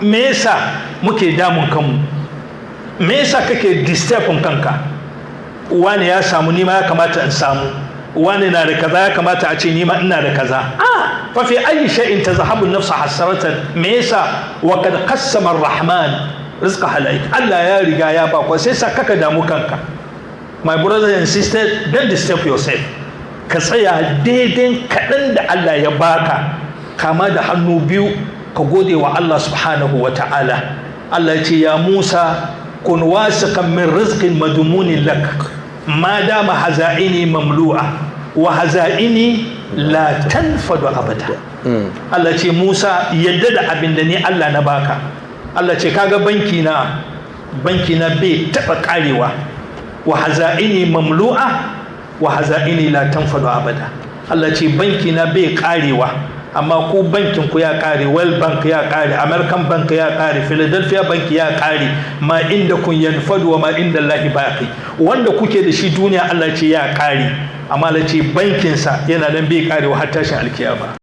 Me yasa muke damun kanmu? Me yasa kake disturbing kanka? Wani ya samu, nima ya kamata in samu. Wani na da kaza, ya kamata a ce nima ina da kaza. Ah, fa fi ayi shay'in tazhabu an-nafsu hasaratan? Me yasa wa qad qassama ar-rahman rizqa halaik? Allah ya riga ya ba ko, sai sa kaka damu kanka. My brother and sister, don't disturb yourself. Ka tsaya daidai kaɗan da Allah ya baka, kama da hannu biyu ka gode wa Allah subhanahu wa ta'ala. Allah ya ce, ya Musa, kun wasiqan min rizqin madmunin lak ma dama haza'ini mamlu'a wa haza'ini la tanfadu abada. Allah ce, Musa, yadda da abin da ni Allah na baka. Allah ce, kaga banki na, banki na bai taba karewa. Wa haza'ini mamlu'a wa haza'ini la tanfadu abada. Allah ce, banki na bai karewa, amma ku bankin ku ya kare. World Bank ya kare, American Bank ya kare, Philadelphia Bank ya kare. Ma inda kun yanfadu wa ma inda Allahi baqi. Wanda kuke da shi duniya, Allah ce ya kare, amma Allah ce bankinsa yana nan bai karewa har tashin alkiyama.